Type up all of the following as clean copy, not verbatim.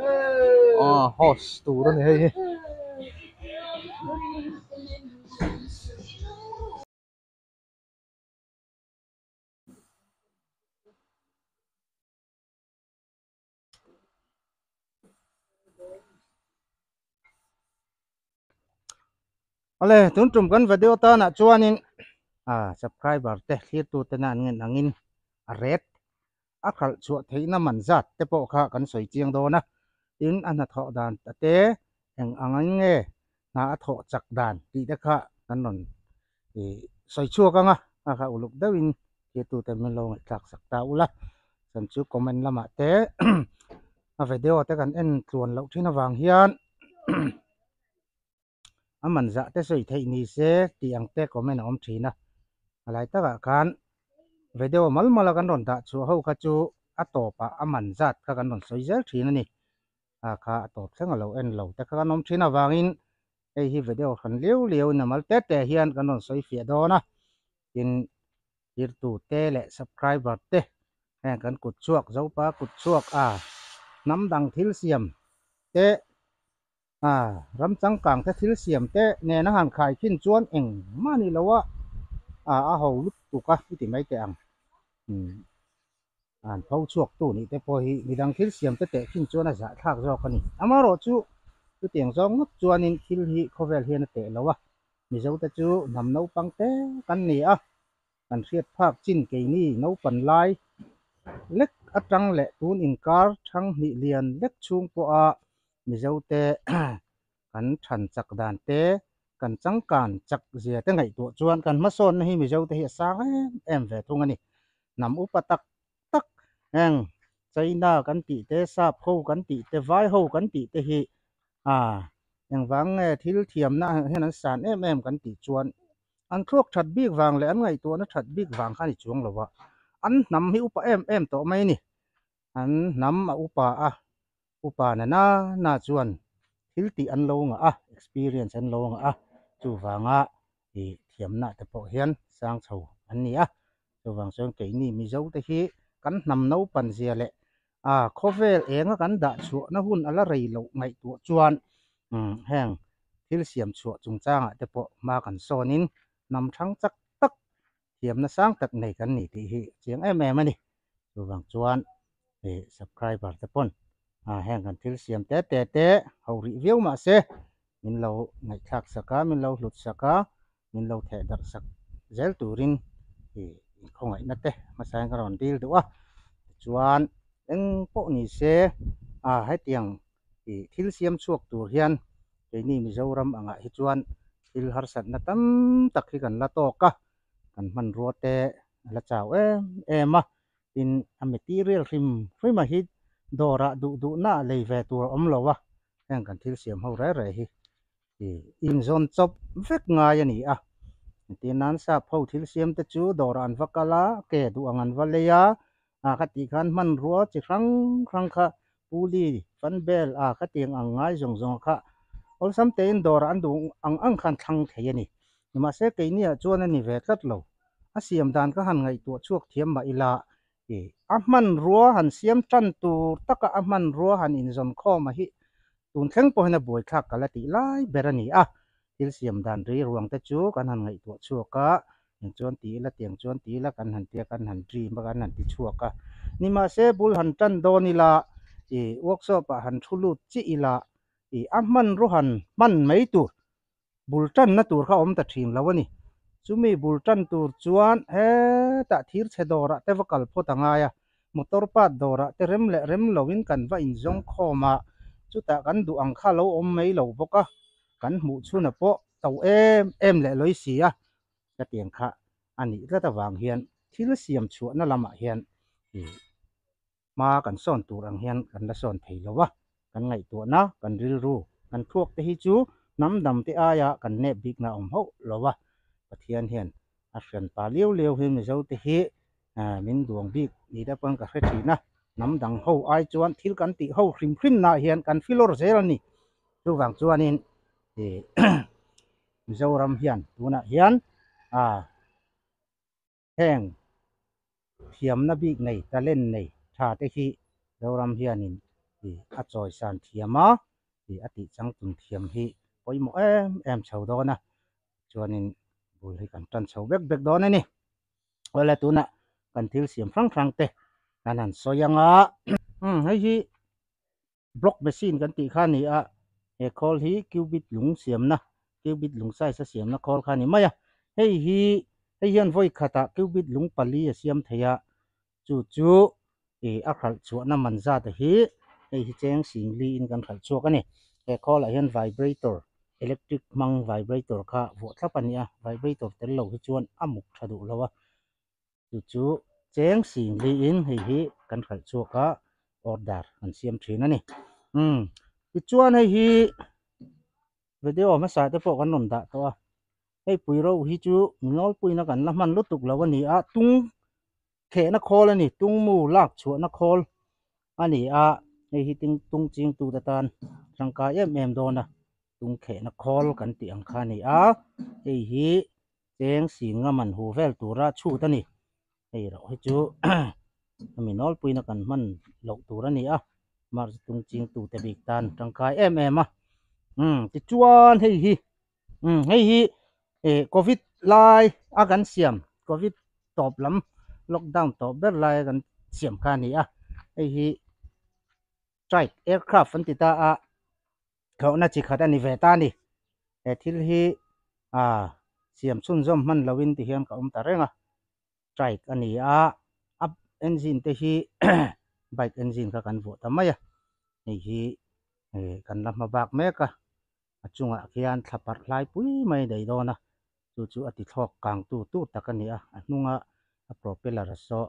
Aw horse tur a ni hei hi. Awle tun tum kan video tanah chuanin ah subscriber te thlir tu tena an ngen angin a ret a khalh chhuah theihna man zat te pawh kha kan sawi chiang dawn a tin a hnathawh dan ta te eng ang in nge hna a thawh chak dan tih te kha kan rawn ih sawi chhuak ang a a kha uluk deuhin thlir tu te min lo ngaihthlak sak ta ula chuan chu comment lamah te a video te kan en tluan loh thin avang hian a man zah te sawi theih ni se tih ang te comment a awm thin a a lai takah khan video mal mal a kan rawn dah chhuah ho kha chu a tawpah a man zat kha kan rawn sawi zel thin a ni a kha a tawp thleng a lo en lo te kha kan awm thin avangin hei hi video hran liau liau in a mal te te hian kan rawn sawi fiah dawn a tin tirtu te leh subscriber te heng kan kut chhuak zopa kut chhuak a hnam dang thil siam te a ram changkang te thil siam te nena han khai khin chuan engmah ni lo a a a ho lutuk a i ti mai teh ang umm an pho chhuak tu nih te pawh hi midang thil siam te teh khin chuan a zahthlak zawk a ni amaherawh chu chutiang zawng ngawt chuanin thil hi khawvel hian a teh lo a Mizo te chu hnam naupang te kan ni a, kan hriat phak chin keini naupan lai lek atang leh tun inkar thang hnih lian lek chhung pawha Mizo te kan than chak dan te, kan changkan chak zia te ngaihtuah chuan kan hmasawnna hi Mizo te hi a sang em em ve thung a ni. Hnam upa tak tak heng China kan tih te, Sap ho kan tih te, Vai ho kan tih te hi a engvang nge thil thiamna hian an san em em kan tih chuan an thluak that bik vang leh an ngaihtuahna that bik vang kha a ni chuang lo a, an hnam hi upa em em tawh mai a ni. An hnam a upa a, upa na na na chuan thil tih an lo ngah a, experience an lo ngah a, chuvanga ih thiamna te pawh hian sang chho an ni a, chuvang chuan keini Mizo te hi kan hnam naupan zia leh a khawvel enga kan dah chhuahna hun a la rei loh ngaihtuah chuan umm heng thil siam chhuah chungchangah te pawh hma kan sawnin hnam thang chak tak thiamna sang tak nei kan ni tih hi chiang em em a ni. Chuvang chuan ih subscriber te pawn ah heng kan thil siam te te te ho rih viau mah se min lo ngaihthlak sak a, min lo hlut sak a, min lo theh darh sak zel turin ih khawngaihna te hmasain ka rawn dil duh a. Tichuan eng pawh ni se ah hetiang ih thil siam chhuak tur hian keini Mizoram angah hi chuan thil harsatna tam tak hi kan la tawk a, kan hmanrua te a la chau em em a, tin a material hrim hrim a hi dawrah duh duhna ah lei ve tur a awm lo a, heng kan thil siam ho reh reh hi ih inzawn chawp vek ngai a ni a, tin nan sap ho thil siam te chu dawrah an va kal a, ke duh ang an va lei a, ah kha tih khan hmanrua chi hrang hrang kha puli fan bel ah kha tiang ang ngai zawng zawng kha awlsam tein dawrah an duh ang ang khan thlang thei a ni. Nimahse keiniah chuan a ni ve tlat lo. A siam dan ka han ngaihtuah chhuak thiam mah ila ih a hmanrua han siam tan tur taka a hmanrua han inzawn khawm a hi tun thleng pawh hian a buaithlak ka la tih lai ber a ni a. Thil siam dan ri ruang te chu kan han ngaihtuah chhuak a, eng chuan ti ila tiang chuan ti ila kan han tia kan han dream a kan han ti chhuak a. Nimahse bul han tan dawn ila ih workshop ah han thu lut chiah ila ih a hmanrua han hman mai tur bul tanna tur kha a awm ta thin lo a ni. Chumi bul tan tur chuan hetah thir chhe dawrah te va kal phawt a ngai a, motor part dawrah te rem leh rem loin kan va inzawng khawm a, chutah kan duh ang kha lo awm mai lo bawk a, kan hmuh chhuna pawh to em em leh lawi si a, ka tiang kha a nih tlat avang hian thil siam chhuahna lamah hian ih hma kan sawn tur ang hian kan la sawn thei lo a, kan ngaihtuahna, kan rilru, kan thluak te hi chu hnam dam te aia kan nep bikna a awm hauh lo a, Pathian hian a hran pa liau liau hi Mizo te hi min duang bik ni te pawn ka hre thin a, hnam dang ho ai chuan thil kan tih ho hrim hrim nah hian kan filawr zel a ni, chuvang chuanin ih Mizoram hian tunah hian ah. Heng thiamna bik nei, talent nei tha te hi Zoram hianin Ih a chawi san thiam a, ih a tih changtlun thiam hi pawimawh em em chho dawn a, chuanin bul hi kan tan chho bek bek dawn a ni. Awle tunah kan thil siam hrang hrang te kan han sawi ang a. Umm hei hi block machine kan tih kha a ni a, he khawl hi cubit lung siamna cubit lung size a siamna khawl kha a ni mai a, hei hi hei hian vawi khatah cubit lung pali a siam thei a, chu chu ih a hralh chhuahna man zat hi hei hi cheng sing li in kan hralh chhuak a ni he khawl ah hian vibrator electric hmang vibrator kha vuah thlap a ni a vibrator tel lo hi chuan a muk tha duh lo a chu chu cheng sing li in hei hi kan hralh chhuak a order kan siam thin a ni umm tichuan hei hi video hmasa te pawh kan rawn dah tawh a hei pui ro hi chu mi nawlpuina kan la hman lutuk lo a ni a tung Khehna khawl a ni, tungmu lak chhuahna khawl a ni a, hei hi ting tung chingtute tan tangkai em em dawn a, tung khehna khawl kan tih ang kha a ni a, hei hi cheng sing nga man hu vel tura chhut a ni, hei erawh hi chu hemi nawlpuina kan hman loh tur a ni a, march tung chingtute bik tan tangkai em em a, umm tichuan hei hi. Umm hei hi ih covid lai a kan siam covid tawp lam lockdown tawp ber lai a kan siam kha a ni a hei hi trike aircraft an ti ta a thlawhna chi khat a ni ve ta a ni he thil hi ah siam chhunzawm hman loin ti hian ka awm ta reng a trike a ni a a engine te hi bike engine kha kan vuah ta mai a hei hi ih kan la hma bak mek a. A chungah khian thla parh hlai pui mai a nei dawn a, chu chu a ti thlawk kang tu tur tak a ni a, a hnunga a propeller a saw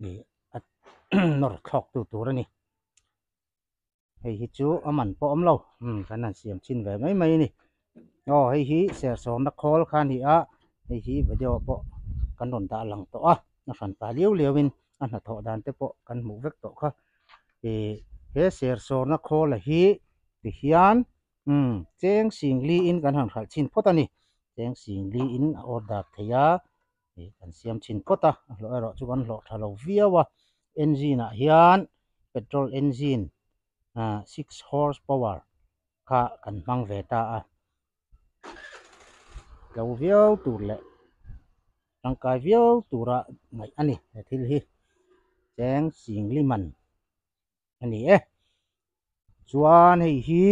ih a nawr thlawk tu tur a ni. Hei hi chu a man pawh awm lo, umm kan han siam chhin ve mai mai a ni. Aw hei hi serchawmna khawl kha a ni a, hei hi video pawh kan rawn dah lang tawh a, a hran pah liau liau in a hnathawh dan te pawh kan hmuh vek tawh kha. Ih he serchawmna khawl a hi Tihian umm cheng sing li in kan han hralh chhin phawt a ni. Cheng sing li in a order thei a, ih kan siam chhin phawt a, a hlawh erawh chu kan hlawh tha lo viau a. Engine ah hian petrol engine ah six horse power kha kan hmang ve ta a. Tlo viau tur leh tangkai viau tura ngaih a ni he thil hi. Cheng sing li man. a ni e chuan hei hi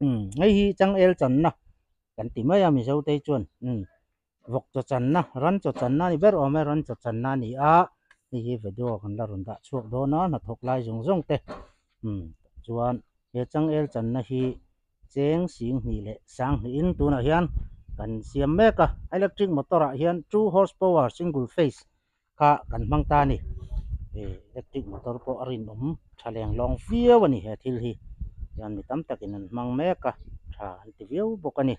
umm hei hi changel channa kan ti mai a mizo te hi chuan umm vawk chaw channa ran chaw channa a ni ber awm e ran chaw channa a ni a hei hi video kan la rawn dah chhuak dawn a hnathawk lai zawng zawng te umm chuan he changel channa hi cheng sing hnih leh sang hnihin tunah hian kan siam mek a electric motor ah hian two horse power single phase kha kan hmang ta a ni ih electric motor pawh a rinawm tha leng lawng viau a ni he thil hi hian mi tam takin an hmang mek a tha an ti viau bawk a ni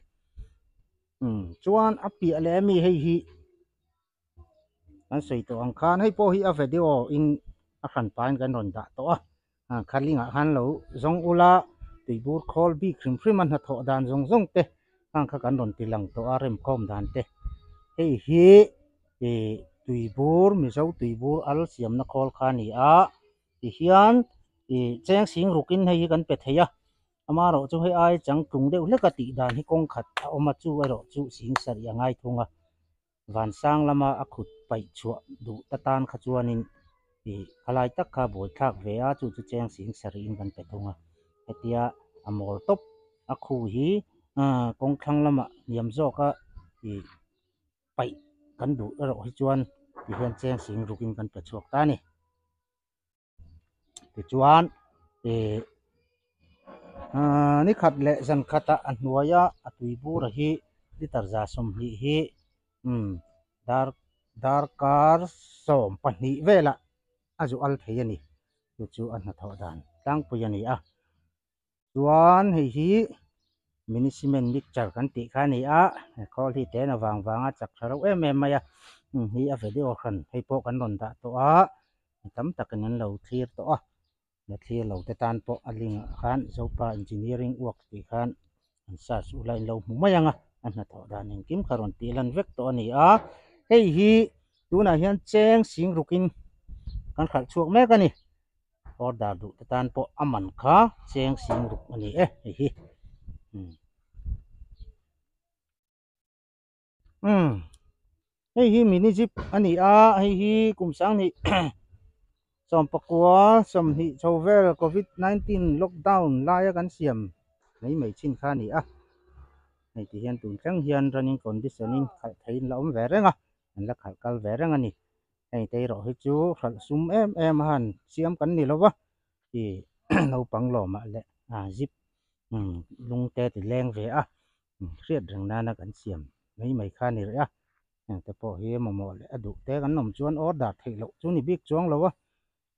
umm chuan a piah leh ami hei hi kan sawi tawh ang khan hei pawh hi a video in a hran pahin kan rawn dah tawh a ah khalingah khan lo zawng ula tuibur khawl bik hrim hrim a hnathawh dan zawng zawng te hang kha kan rawn ti lang tawh a remkhawm dan te hei hi ih tuibur mizo tuibur al siamna khawl kha a ni a tihian ih cheng sing rukin hei hi kan pe thei a amaherawh chu hei ai changtlung deuh hlek a tih dan hi kawng khat a awm a chu erawh chu sing sarih a ngai thung a. Vansang lama a khut paih chhuah duh ta tan kha chuanin ih a lai tak kha buai thlak ve a, chu chu cheng sing sarih in kan pe thung a. Hetia a mawl tawp a khu hi kawng thlang lamah hniam zawka ih paih kan duh erawh hi chuan tihian cheng sing rukin kan pe chhuak ta a ni. Tichuan ih ni khat leh zan khatah a hnuaia a tui bura hi liter za sawmhnih hi umm dar darkar 12 velah a zu al thei a ni chu chu a hnathawh dan tlangpui a ni a. Chuan hei hi mini cement mixture kan tih kha a ni a, he khawl hi tena vang vanga chak tha reuh em em mai a, heng hi a video hran hei pawh kan rawn dah tawh a, mi tam takin an lo thlir tawh a, la thlir lo te tan pawh a link ah khan Zopa Engineering Works tih khan an search ula in lo hmu mai ang a, a hnathawh dan engkim kha rawn tih lan vek tawh a ni a, hei hi tunah hian cheng sing rukin kan hralh chhuak mek a ni. Order duh te tan pawh a man kha cheng sing ruk a ni e hei hi. Umm hei hi mini jeep a ni a hei hi kum sanghnih sawmpakua sawmhnih chho vel covid 19 lockdown laia kan siam mai mai chin kha a ni a hei ti hian tun thleng hian running condition in khalh theihin la awm ve reng a an la khalh kal ve reng a ni hei te erawh hi chu hralh sum em em a han siam kan ni lo va ih naupang lawmah leh ah jeep lung te ti leng ve a. Hriat reng nana kan siam mai mai kha a ni rih a, heng te pawh hi mamawh leh a duh te kan awm chuan order theih loh chu ni bik chuang lo a,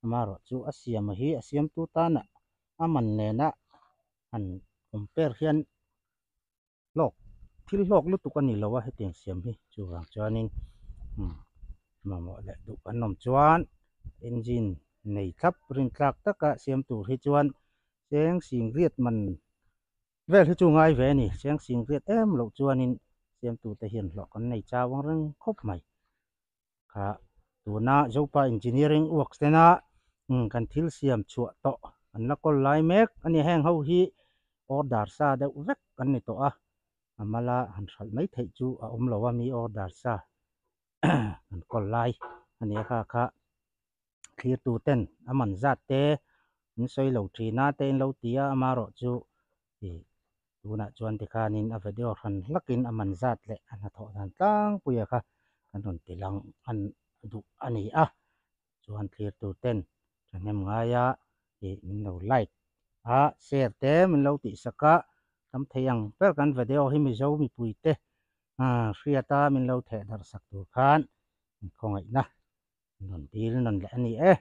amaherawh chu a siam hi a siamtu tana a man nena han compare hian hlawk thil hlawk lutuk a ni lo a hetiang siam hi chuvang chuanin mamawh leh duh kan awm chuan engine nei thlap rintlak taka siam tur hi chuan cheng sing riat man Vel hi chu ngai ve a ni, cheng sing riat em loh chuanin siamtute hian hlawh kan nei chau ang reng khawp mai. Kha tuna Zopa Engineering Works tena kan thil siam chhuah tawh an la kawl lai mek a ni. Heng ho hi order sa deuh vek an ni tawh a, a mala han hralh mai theih chu a awm lo a mi order sa kan kawl lai a ni a kha kha. Thlirtu ten a man zat te an sawi lo thin a te in lo ti a amaherawh chu ih tunah chuan tikhanin a video hran hlakin a man zat leh a hnathawh dan tlangpuia kha kan rawn ti lang an duh a ni a chuan thlirtu ten thahnem ngaia ih min lo like a share te min lo tih sak a tam thei ang ber kan video hi mizo mipui te hriata min lo theh darh sak tur khan in khawngaihna. Rawn dil nawn leh a ni e.